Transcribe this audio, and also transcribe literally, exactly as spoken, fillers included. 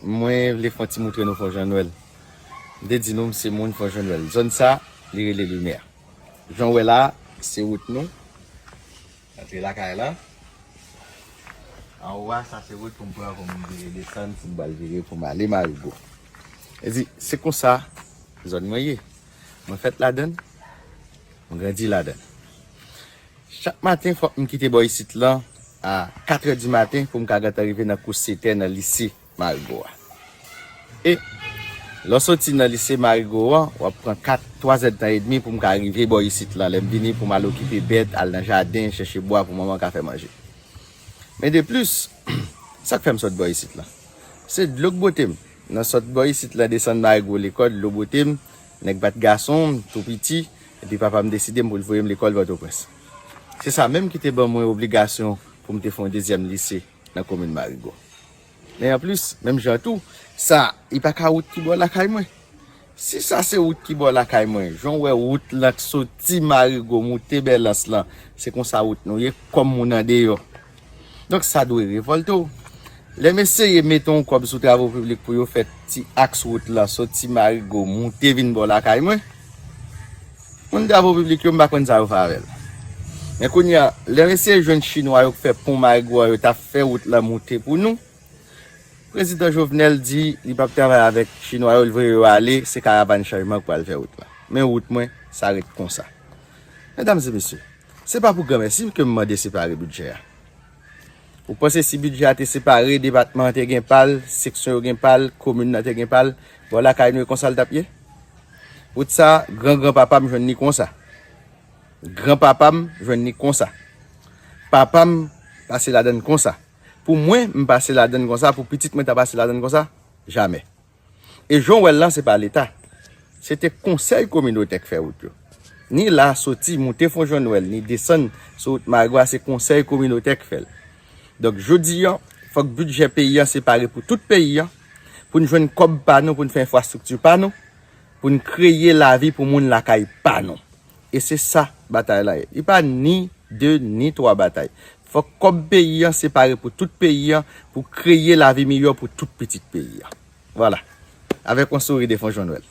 mwen vle fè yon ti moutre nou Fon Jan Nwèl. M te di nou, m se moun Fon Jan Nwèl. Zòn sa, li rele Limyè. Jan w wè la, se wout nou. Antre lakay la. Anwo a, sa se wout pou m pran, pou m vire desann, si m pral vire, pou m ale Marigo. E di, se konsa, zòn mwen ye. Mwen fèt ladann, mwen grandi ladann. Chak maten, fòk m kite bò isit lan a katrè di maten pou m ka gentan rive nan kou setè nan lise Marigo a. E lè w soti nan lise Marigo an, w ap pran kat, twazèdtan edmi pou m ka rive bò isit lan. Lè m vini pou m al okipe bèt, al nan jaden, chèche bwa pou manman ka fè manje. Men de plis, sa k fè m sot bò isit lan? Se dlo k bwote m. Nan sot bò isit lan, desann Marigo lekòl, dlo bwote m, nèg pa t gason, m tou piti, epi papa m deside m pou l voye m lekòl Pòtoprens. Se sa menm ki te ban mwen obligasyon pou m te fè yon dezyèm lise nan komin Marigo. Men anplis, menm jan tou, sa, li pa ka wout ki bò lakay mwen. Si sa se wout ki bò lakay mwen, jan w wè wout lan k soti Marigo, moute Bèlans lan, se konsa wout nou ye, kòm moun andeyò. Donk, sa dwe revòlte w. Lè m eseye mete yon kòb sou travo piblik pou yo fè ti aks wout lan, soti Marigo, moute vin bò lakay mwen, moun travo piblik yo, m pa konn sa yo fè avè l. Men kounye a, lè m eseye jwenn chinwa yo k fè pon Marigo a, yo t ap fè wout lan moute pou nou. Prezidan Jovenel di li p ap travay avèk chinwa yo, l voye yo ale, se karavàn chanjman k pral fè wout lan. Men wout mwen, sa ret konsa. Medam e mesye, se pa pou granmèsi ke m mande separe bidjè a. Ou panse si bidjè a te separe, depatman an te gen pa l, seksyon yo gen pa l, komin nan te gen pa l, bò lakay nou e konsa l t ap ye? Wout sa, gran gran papa m jwenn li konsa. Gran papa m jwenn li konsa. Papa m pase ladann konsa. Pou mwen, m pase ladann konsa, pou pitit mwen ta pase ladann konsa? Jamè. E jan w wè l lan, se pa Leta. Se te konsèy kominotè k fè wout yo. Ni la soti, moute Fon Jan Nwèl, ni desann sou wout Marigo a, se konsèy kominotè k fè l. Donk, jodi a, fòk bidjè peyi a separe pou tout peyi a, pou n jwenn kòb pa nou, pou n fè enfrastrikti pa nou, pou n kreye lavi pou moun lakay pa nou. E se sa batay la ye. Li pa ni de, ni twa batay. Fòk kòb peyi a separe pou tout peyi a, pou kreye lavi miyò pou tout pitit peyi a. Vwala. Avèk yon souri de Fon Jan Nwèl.